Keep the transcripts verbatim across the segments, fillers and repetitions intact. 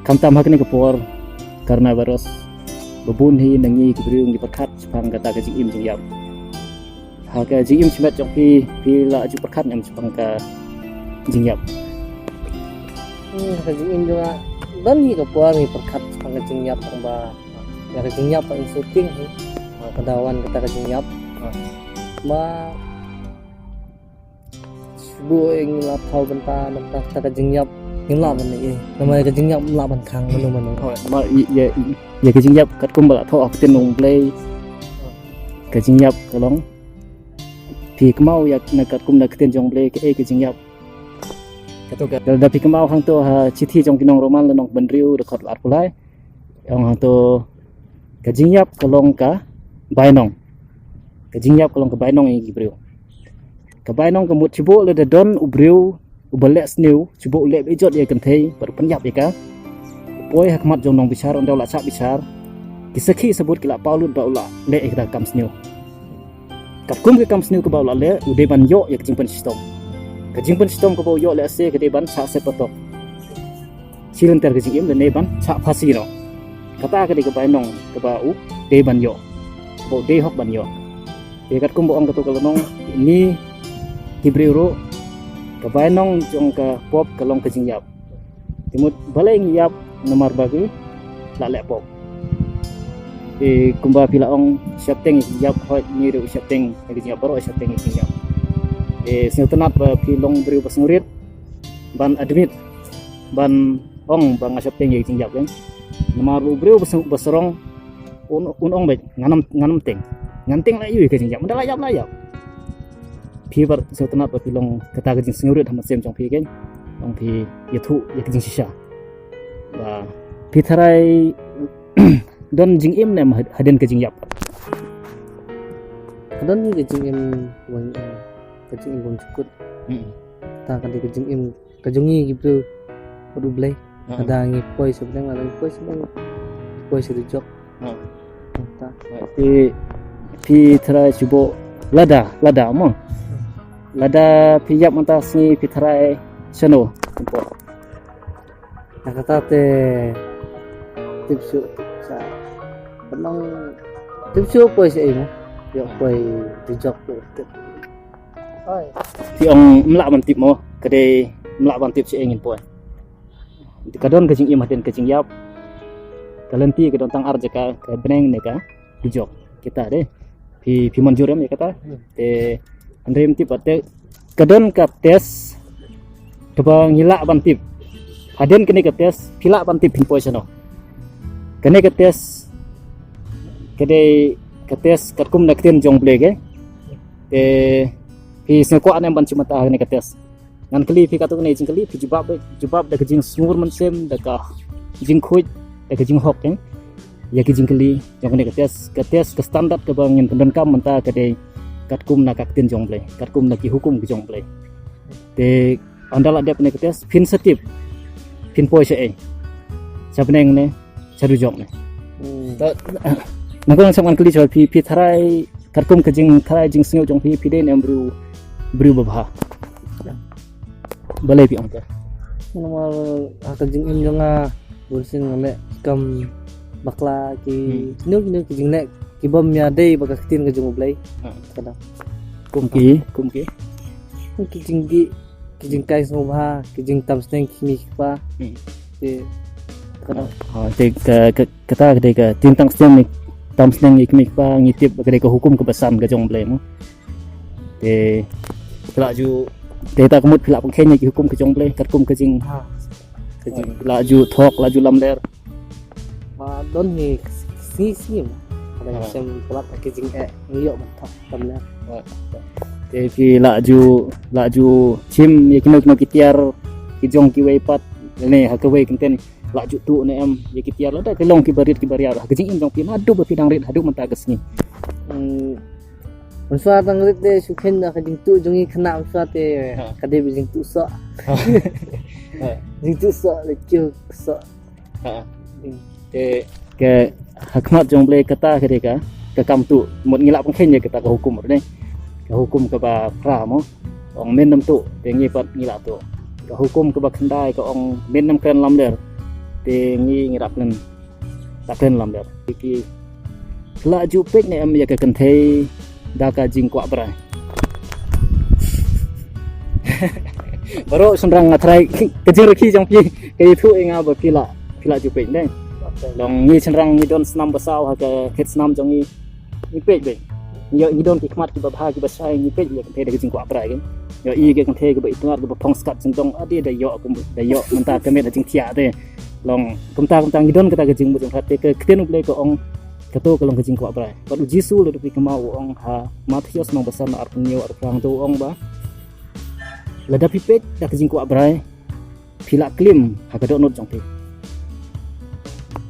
Khamtam ha kane ka por coronavirus, ba bun hi na ngi ki briew ngi pyrkhat shaphang kata ka jingim jingïap. Ha ka jingim shimet jong phi, phi la ju pyrkhat ne em shaphang ka jingïap? Hmm, ka jingim jong nga, don hi ka por ngi pyrkhat shaphang ka jingïap, tang ba ïa ka jingïap ka in shooting hi. Ka da wan kata ka jingïap. Ma shu buh ïa ngi la thaw bynta, bynta kata ka jingïap ngim lah ban ïa. Namar ïa ka jingïap ngim lah ban khang mano mano. Hooid, ma ïa, ïa, ïa ka jingïap katkum ba la thoh ha ka ktien jong U Blei. Ka jingïap ka long, phi kynmaw ïa na katkum na ka ktien jong U Blei kaei ka jingïap. Kato ka, da phi kynmaw hangto ha Shithi jong ki nong Roman lynnong bynriew dkhot arphew lai. Ong hangto, ka jingïap ka long ka bainong. Ka jingïap ka long ka bainong ïa ki briew. Ka bainong ka mut shu buh lada don u briew uba leh sniew, shu buh u leh ba ijot ïa ka kynthei bad u pynïap ïa ka. U poi ha khmat jong nongbishar, ynda u la shah bishar, ki sakhi sabut ki la paw lut ba u la leh ïa kata ka kam sniew. Katkum ka kam sniew kaba u la leh, u dei ban ïoh ïa ka jingpynshitom. Ka jingpynshitom kaba u ïoh lehse ka dei ban shah set patok. Shi lynter ka jingim lane ban shah phasi noh. Kata ka dei ka bainong kaba u dei ban ïoh, kaba u dei hok ban ïoh. Te katkum ba ong kato ka lynnong, ngi ki briew ruh, ka bainong jong ka pop ka long ka jingïap. Te mut balei ngi ïap? Namar ba ngi la leh pop. Te kumba phi la ong, sheptieng ïa ka jingïap, hooid, ngi ruh sheptieng ïa ka jingïap, baroh sheptieng ïa ka jingïap. Te sngewtynnat ba phi long briew ba sngewrit ban admit, ban ong ba nga sheptieng ïa ka jingïap, kan. Namar u briew ba sng-, ba sarong un, un ong beit, ngan ym, ngan ym tieng. Ngan tieng la ïa ka jingïap, mynta la ïap, la ïap. Phi pat sngewtynnat ba phi long kata ka jingsngewrit ha mynsiem jong phi, kan. Ong phi ïathuh ïa ka jingshisha ba phi tharai don jingim ne em had-, hadien ka jingïap? Ka don hi ka jingim, wan, eh, ka jingim bymjukut. Hmm. Ta ka dei ka jingim ka jong ngi ki briew bad U Blei. Ha. Lada ngi poi sha bneng, lada ngi poi sha bneng, poi sha dujok. Ha. Ta. Phi, phi tharai shu buh lada, lada mo. Lada phi ïap mynta sngi phi tharai shano? Na kata te tip shuh, tip shuh. Pynang tip shuh poi sha ei mo. Ïoh poi dujok, ïoh tip. Phi ong ym lah ban tip mo, ka dei ym lah ban tip sha ei ngin poi. Ka don ka jingim hadien ka jingïap. Ka lynti ka don tang ar jaka, ka bneng ne ka dujok. Kita dei. Phi, phi mynjur em ïa kata? Hmm. Te hynrei ym tip pat te ka don ka test kaba ngi lah ban tip. Hadien kane ka test phi lah ban tip phin poi shano. Kane ka test ka dei ka test katkum na ka ktien jong U Blei, ke. Te phi sngewkwah ne em ban shim bynta ha kane ka test? Ngan kylli phi katto katne jingkylli, phi jubab, jubab da ka jingsngur mynsiem, da ka jingkhuid, da ka jinghok, eh. Ïa ki jingkylli jong kane ka test, ka test, ka standard kaba ngin pyndonkam mynta ka dei katkum na ka ktien jong U Blei, katkum na ki hukum ki jong U Blei. Te ynda la dep kane ka test phin sa tip phin poi sha ei, sha bneng ne sha dujok ne. Hmm. Te nangkong, ngan sa kylli shuwa phi, phi tharai katkum ka jingtharai jingsngew jong phi, phi dei ne em briew, briew babha? Balei phi ong te? Namar ha ka jingim jong nga bunsien nga leh kam bakla ki, hmm, kino kino ki jingleh ki bym ïadei bad ka ktien ka jong U Blei. Ha. Kata. Kum ki, kum ki, kum ki jingdih, ki jingkai sngewbha, ki jingtam sneng ki kmie ki kpa. Hmm. Ki, kata. Ha, te ka, ka, kata ka dei ka jingtam sneng, tam sneng ïa ki kmie ki kpa, ngi tip ka dei ka hukum kaba san ka jong U Blei mo. Te la ju, te ta ka mut phi la pynkheiñ ïa ki hukum ka jong U Blei katkum ka jing, ha, ka jing, la ju thok, la ju lamler. Ma don hi sngi sngi ma. Ada, ha, shem palat ka jing, eh, ngi ïoh ban thok lamler. Ha. Te phi la ju, la ju shim ïa kino kino ki tiar ki jong kiwei pat, ne ha kawei kyntien la ju tuh ne em ïa ki tiar, lada ki long kiba rit kiba riar ha ka jingim jong phi naduh ba phi dang rit haduh mynta ka sngi? Hmm. Mynshuwa dang rit te shu kheiñ da ka jingtuh jong ngi khynnah mynshuwa te, ha, ka dei ba jingtuh soh. Ha. Ha. Jingtuh soh, le kiew soh. Ha. Hmm. Te ka ha khmat jong U Blei kata ka dei ka, ka kam tuh. Mut ngi la pynkheiñ ïa kata ka hukum ne. Ka hukum kaba phra mo. Ong men nym tuh, te ngi pat ngi la tuh. Ka hukum kaba khyndai ka ong men nym kren lamler. Te ngi ngi rap len, rap len lam der. Ki la ju peit ne em ïa ka kynthei da ka jingkwah brai? Baroh shynrang, nga tharai ka jingrakhe jong phi ka ïathuh ïa nga ba phi la, phi la ju peit ne. Long ngi shynrang ngi don snam ba saw ha ka khet snam jong ngi, ngi peit beit. Ngi ïoh, ngi don ki khmat kiba bha kiba shai, ngi peit ïa ka kynthei da ka jingkwah brai. Ngi ïoh i ka kynthei kaba itynnad kaba phong skat jingdong, ade da ïoh kum da ïoh mynta ka met da jingthiah te. Long kumta kumta ngi don kata ka jingmut jingpyrkhat te, ka ktien U Blei ka ong kato ka long ka jingkwah brai. Bad U Jisu lada phi kynmaw u ong ha Mathaios lynnong ba san, arphew hynñiew arphew phra, u ong ba lada phi peit da ka jingkwah brai, phi la klim ha ka dohnud jong phi.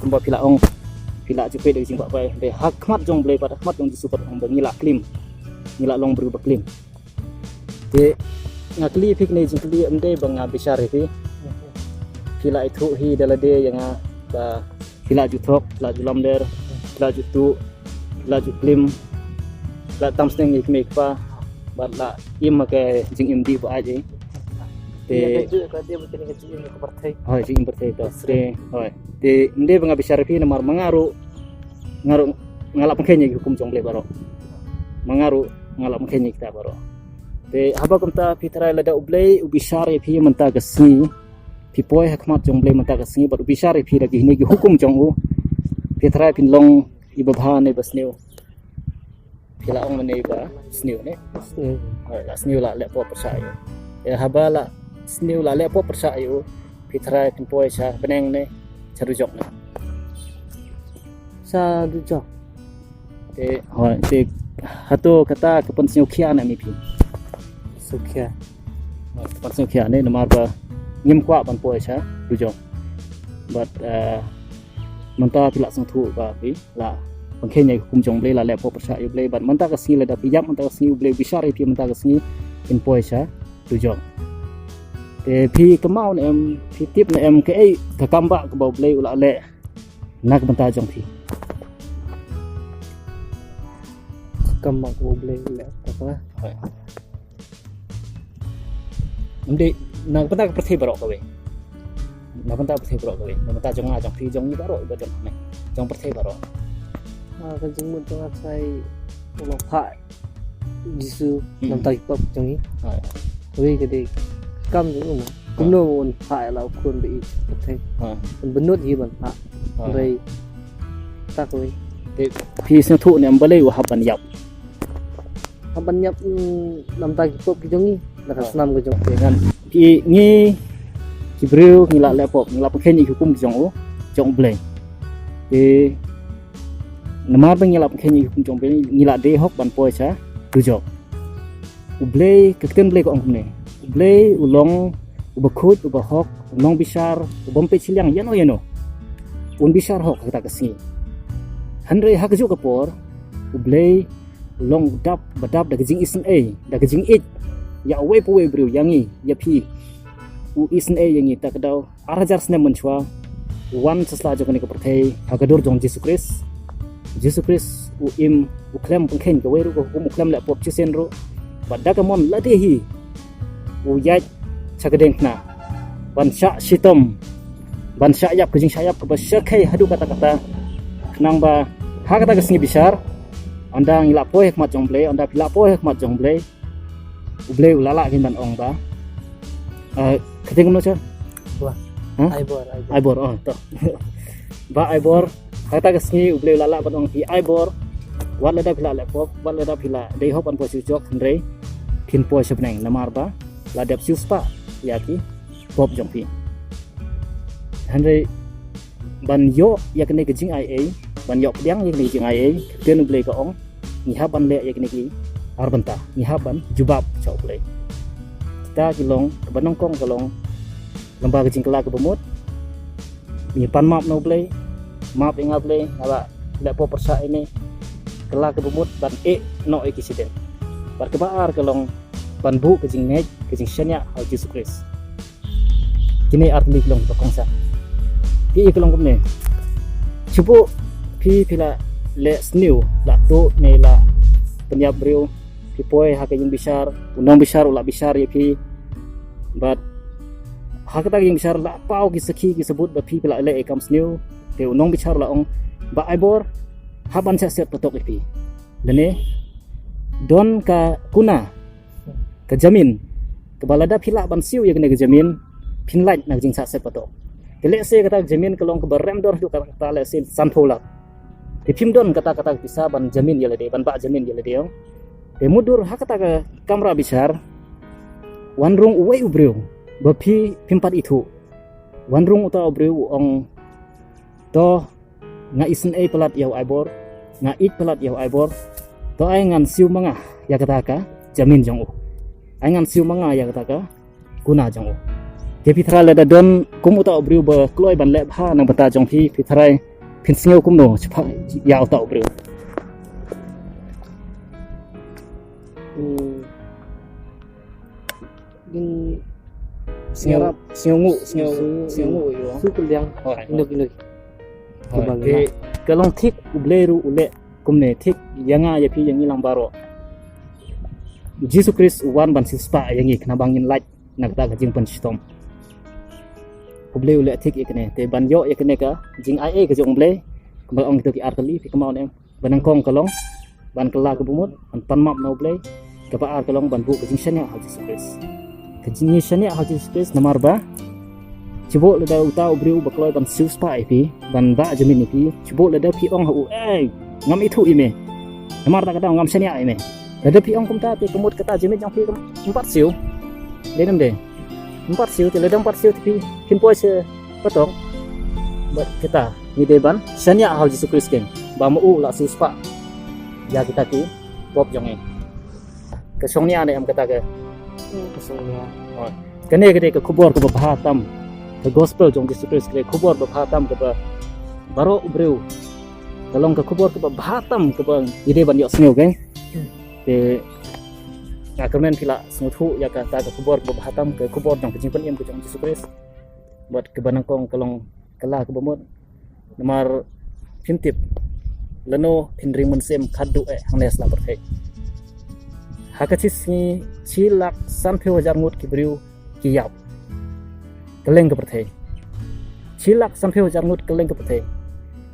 Kumba phi la ong, phi la ju peit da ka jingkwah brai, te ha khmat jong U Blei bad ha khmat jong U Jisu pat ong ba ngi la klim, ngi la long briew ba klim. Te nga kylli phi kane ka jingkylli, ym dei ba nga bishar ïa phi. Phi la ithuh hi da lade ïa nga ba phi la ju thok, phi la ju lamler, phi la ju tuh, phi la ju klim, phi la tam snem ïa i kmie i kpa, bad la im ha ka jingim dih ba ait ei. Te ïa ka ju ka dei ba kane ka jingim ka pyrthei. Hoi, jingim pyrthei to. Te hoi, te ym dei ba nga bishar ïa phi namar ma nga ruh, nga ruh nga la pynkheiñ ïa ki hukum jong U Blei baroh. Ma nga ruh nga la pynkheiñ ïa kita baroh. Te haba kumta phi tharai lada U Blei u bishar ïa phi mynta ka sngi, phi poi ha khmat jong U Blei mynta ka sngi bad u bishar ïa phi da kine ki hukum jong u, phi tharai phin long iba bha ne iba sniew? Phi la ong mynne iba sniew ne? Sniew. Hoi, la sniew, la leh pop pyrshah ïa u. Te haba la sniew, la leh pop pyrshah ïa u, phi tharai phin poi sha bneng ne sha dujok ne? Sha dujok. Te hoi, te hato kata ka pynsngewkhia ne em ïa phi? Sngewkhia. Hoi, ka pynsngewkhia ne namar ba ngim kwah ban poi sha dujok. Bad, eh, mynta phi la sngewthuh ba phi la pynkheiñ ïa ki hukum jong U Blei, la leh pop pyrshah ïa U Blei, bad mynta ka sngi lada phi ïap mynta ka sngi, U Blei u bishar ïa phi mynta ka sngi, phin poi sha dujok. Te phi kynmaw ne em, phi tip ne em kaei ka kambah kaba U Blei u la leh na ka bynta jong phi? Kambah kaba U Blei u leh, kata. Hoi. Ym dei na ka bynta ka pyrthei baroh kawei. Na ka bynta ka pyrthei baroh kawei. Na ka bynta jong nga, jong phi, jong ngi baroh, ba jong ne, jong pyrthei baroh. Ah, ka jingmut jong nga tharai u la phah Jisu, hmm, na ka bynta ki pop jong ngi. Hoi. Kawei ka dei ka kam jong u mo. Hoi. Kumno un phah ïa la u khun ba ïeit pyrthei. Hoi. Un bynnud hi ban phah. Hoi. Hynrei ta kawei. Te phi sngewthuh ne em balei u hap ban ïap? Hap ban ïap, mm, na ka bynta ki pop ki jong ngi, na ka, hoi, snam ka jong ngi. Ngan, ki, ngi ki briew ngi la leh pop, ngi la pynkheiñ ïa ki hukum ki jong u, jong U Blei. Te namar ba ngi la pynkheiñ ïa ki hukum jong U Blei, ngi la dei hok ban poi sha dujok. U Blei, ka ktien Blei ka ong kumne. U Blei u long uba khuid, uba hok, u nongbishar, u bym peit shiliang ïano ïano. Un bishar hok ha kata ka sngi. Hynrei ha kajuh ka por U Blei u long u dap ba dap da ka jingisynei, da ka jingïeit ïa uwei pa uwei u briew, ïa ngi, ïa phi. U isynei ïa ngi, ta ka daw ar hajar snem mynshuwa u wan sha sla jong kane ka pyrthei ha ka dur jong Jisu Khrist. Jisu Khrist u im, u khlem pynkheiñ kawei ruh ka hukum, u khlem leh pop shisien ruh. Bad da ka mon lade hi u ïaid sha ka diengphna ban shah shitom, ban shah ïap ka jingshah ïap kaba shyrkhei haduh katta katta. Khnang ba ha kata ka sngi bishar, ynda ngi la poi ha khmat jong U Blei, ynda phi la poi ha khmat jong U Blei, U Blei u la lah kein ban ong ba, eh, ka ktien kumno sha? Wah. Ha? Ai bor, ai bor. Ai bor, oh, to. Ba ai bor, ha kata ka sngi U Blei u la lah ban ong phi ai bor. Wat lada phi la leh pop, wat lada phi la dei hok ban poi sha dujok, hynrei phin poi sha bneng namar ba la dep siew spah ïa ki pop jong phi. Hynrei ban ïoh ïa kane ka jingaiei, ban ïoh pdiang ïa kane ka jingaiei, ka ktien U Blei ka ong, ngi hap ban leh ïa kine ki ar bynta, ngi hap ban jubab sha U Blei. Kita ki long, kaba nyngkong ka long lyngba ka jingkylla kaba mut, ngi pan map na U Blei, map ïa nga Blei, nga la leh pop pyrshah ïa me, kylla kaba mut ban ïeh noh ïa ki shiteng. Bad kaba ar ka long ban buh ka jingngeit, ka jingshaniah ha U Jisu Khrist. Kine ar tylli ki long ba kongsan. Phi i ka long kumne. Shu buh phi, phi la leh sniew, la tuh ne la pynïap briew, phi poi ha ka ïing bishar, u nongbishar u la bishar ïa phi. Bad Ha kata ka jingbishar la paw ki sakhi ki sabut ba phi phi la leh ïa ka kam sniew. Te u nongbishar la ong, Bah Aibor, hap ban shah set patok ïa phi. Lane don ka kuna, ka jamin, kaba lada phi lah ban siew ïa kane ka jamin, phin lait na ka jingshah set patok. Te lehse kata ka jamin ka long kaba rem dor haduh katta, lehse sanphew lak. Te phim don kata kata ka pisa ban jamin ïa lade, ban bah jamin ïa lade, ong. Te mutdur ha kata ka kamra bishar, wan rung uwei u briew ba phi phim pat ithuh. Wan rung uta u briew u ong, to nga isynei palat ïa u Aibor, nga ïeit palat ïa u Aibor. To ai ngan siew ma nga ïa kata ka jamin jong u. Ai ngan siew ma nga ïa kata ka kuna jong u. Te phi tharai lada don kum uta u briew ba kloi ban leh bha na ka bynta jong phi, phi tharai phin sngew kumno shaphang ïa uta u briew? Hmm. Ngin sngew, sngew nguh, sngew, sngew nguh ïa u. Su kylliang. Hooid, hooid. Nuk, nuk. Hooid. Te ka long thik, U Blei ruh u leh kumne, thik ïa nga, ïa phi, ïa ngi lang baroh. U Jisu Khrist u wan ban siewspah ïa ngi khnang ba ngin lait na kata ka jingpynshitom. U Blei u leh thik ïa kane, te ban ïoh ïa kane ka jingai ei ka jong U Blei, kumba ong kito ki ar tylli, phi kynmaw ne em? Ba nyngkong ka long ban kylla ka bamut, ban pan map na U Blei. Kaba ar ka long ban buh ka jingshaniah ha U Jisu Khrist. Ka jingshaniah ha U Jisu Khrist namar ba, chiboh lada uta u briew ba kloi ban siewspah ïa phi, ban bah jamin ïa phi, chiboh lada phi ong ha u, ei, ngam ithuh ïa me, namar kata ka daw ngam shaniah ïa me. Lada phi ong kumta te ka mut kata jamin jong phi kam, kam pat siew. Dei ne em dei? Kam pat siew, te lada kam pat siew te phi, phin poi sha patok. Bad kata ngi dei ban shaniah ha U Jisu Khrist keiñ, ba ma u la siewspah ïa kita ki pop jong ngi. Ka shongnia ne em kata ka? Hmm, ka shongnia. Oh. Kane ka dei ka khubor kaba bha tam. Ka gospel jong Jisu Khrist ka dei khubor ba bha tam kaba baroh u briew. Ka long ka khubor kaba bha tam kaba ngi dei ban ïohsngew keiñ. Hmm. Te nga kyrmen phi la sngewthuh ïa kata ka khubor kaba bha tam, ka khubor jong ka jingpynim ka jong Jisu Khrist. Bad kaba nyngkong ka long kylla ka bamut. Namar phim tip lano phin ring mynsiem khadduh eh hangne ha sla pyrthei. Ha ka shi sngi shi lak sanphew hajar ngut ki briew ki ïap kylleng ka pyrthei. Shi lak sanphew hajar ngut kylleng ka pyrthei.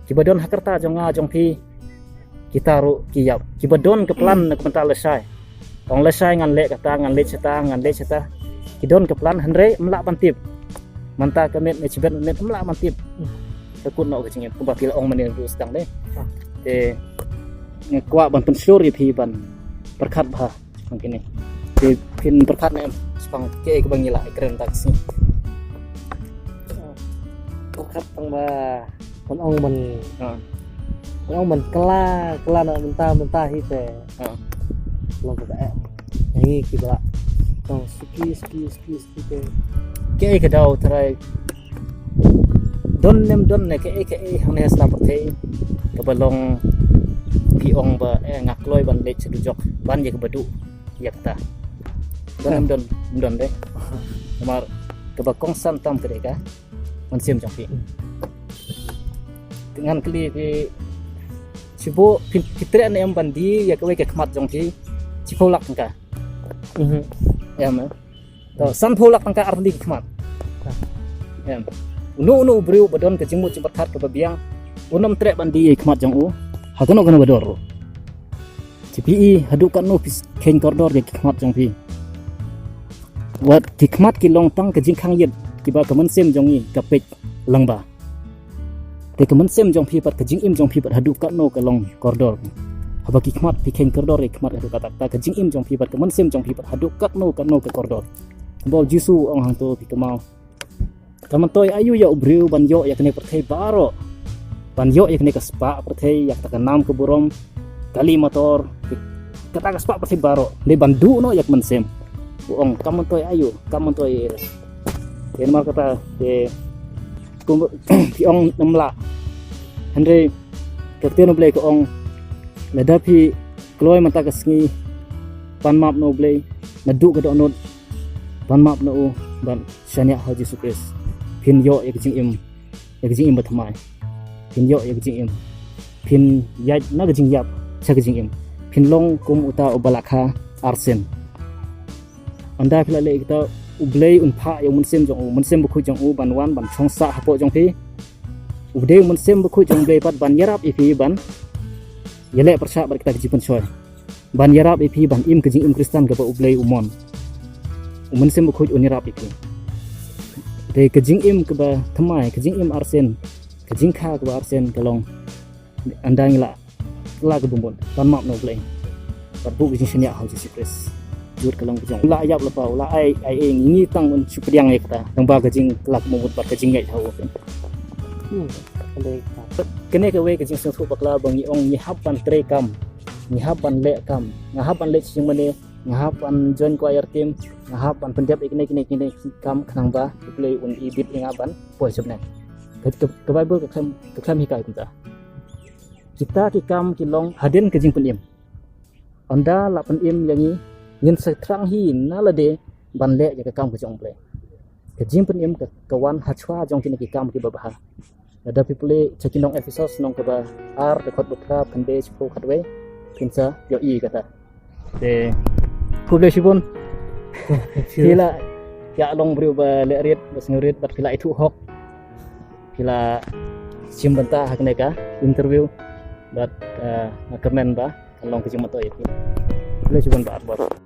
Kiba don ha ka rta jong nga jong phi, kita ruh ki ïap. Kiba don ka plan na ka bynta lashai, ong lashai ngan leh kata, ngan leit shata, ngan leit shata. Ki don ka plan hynrei ym lah ban tip. Mynta ka miet ne shibit miet ym lah ban tip. Ka kut noh ka jingim kumba phi la ong mynne ruh sdang dei. Ah. Te nga kwah ban pynshlur ïa phi ban pyrkhat bha shaphang kine. Te phin pyrkhat ne em shaphang kaei kaba ngi la ïakren da ka sngi? Pyrkhat tang ba Kan ong ban, ah, kan ong ban kylla, kylla na mynta, mynta hi te. Ah. Long kata eh. Ngi kiba tong suki, suki, suki, suki te. Kaei ka daw trai. Don ne ym don ne kaei, kaei hangne ha sla pyrthei. Kaba long phi ong ba, eh, nga kloi ban leit sha dujok ban ïa kaba duh ïa kata. Don ne ym don, ym don de. Namar kaba kongsan tam ka dei ka mynsiem jong phi. Ngan kylli phi, shibun phi, phi treh ne em ban die ïa kawei ka khmat jong phi shiphew lak tyngka? Mhm. Em, eh. To, sanphew lak tyngka ar tylli ki khmat. Em. Uno uno u briew ba don ka jingmut jingpyrkhat kaba biang, un ym treh ban die ïa ki khmat jong u ha kano kano ka dor ruh. Te phi i haduh katno phi kheiñ kordor ïa ki khmat jong phi. Wat ki khmat ki long tang ka jingkhang ïit kiba ka mynsiem jong ngi ka peit lyngba. Te ka mynsiem jong phi bad ka jingim jong phi bad haduh katno ka long kordor. Haba ki khmat phi kheiñ kordor ïa ki khmat haduh katta, ka jingim jong phi bad ka mynsiem jong phi bad haduh katno katno ka kordor. Kumba u Jisu u ong hangto, phi kynmaw. Kan myntoi aïu ïa u briew ban ïoh ïa kane ka pyrthei baroh, ban ïoh ïa kane ka spah pyrthei, ïa kata ka nam ka burom, kali motor, kata ka spah pyrthei baroh, hynrei ban duh noh ïa ka mynsiem? U ong kan myntoi aïu, kan myntoi. Te namar kata te kum phi ong ym lah. Hynrei ka ktien U Blei ka ong, lada phi kloi mynta ka sngi, pan map na U Blei naduh ka dohnud, pan map na u bad shaniah ha Jisu Khrist, phin ïoh ïa ka jingim, ïa ka jingim bathymmai. Phin ïoh ïa ka jingim. Phin ïaid na ka jingïap sha ka jingim. Phin long kum uta uba la kha arsien. Ynda phi la leh ïa kata, U Blei un phah ïa u Mynsiem jong u, Mynsiem Bakhuid jong u ban wan ban shong sah hapoh jong phi. U dei u Mynsiem Bakhuid jong u Blei pat ban ïarap ïa phi ban ïaleh pyrshah bad kita ki jingpynshoi, ban ïarap ïa phi ban im ka jingim Khristan kaba u Blei u mon. U Mynsiem Bakhuid un ïarap ïa phi. Te ka jingim kaba thymmai, ka jingim arsien, ka jingkha kaba arsien ka long ynda ngi la kylla ka bumbud, pan map na u Blei bad buh ka jingshaniah ha u Jisu Khrist. Jut ka long ka jong u la ïap lypa, u la ai ai ïa ngi tang ban shu pdiang ïa kata, tang ba ka jingkylla ka bumbud bad ka jingngeit ha u. Hmm. Kane kawei ka jingsngewthuh bakla ba ngi ong ngi hap ban trei kam, ngi hap ban leh kam, nga hap ban leh jingmane, nga hap ban join choir team, nga hap ban pyndep ïa kine kine kine kam khnang ba u Blei un ibit ïa nga ban poi shapneng. Ka, ka, ka Bible ka khlem, ka khlem hikai kumta. Kita ki kam ki long hadien ka jingpynim. Ynda la pynim ïa ngi, ngin sa thrang hi na lade ban leh ïa ka kam ka jong u Blei. Ka jingpynim ka, ka wan ha shuwa jong kine ki kam kiba bha. Lada phi pule sha ki nong Ephesos, nong kaba ar, dkhot ba phra, khyndai, shiphew, khatwei, phin sa ïohi kata. Te khublei shibun. Phi la ïa long briew ba leh rit, ba sngewrit, bad phi la ithuh hok. Phi la shim bynta ha kane ka interview, bad, eh, nga kyrmen ba kan long ka jingmyntoi ïa phi. Khublei shibun Bah Arbot.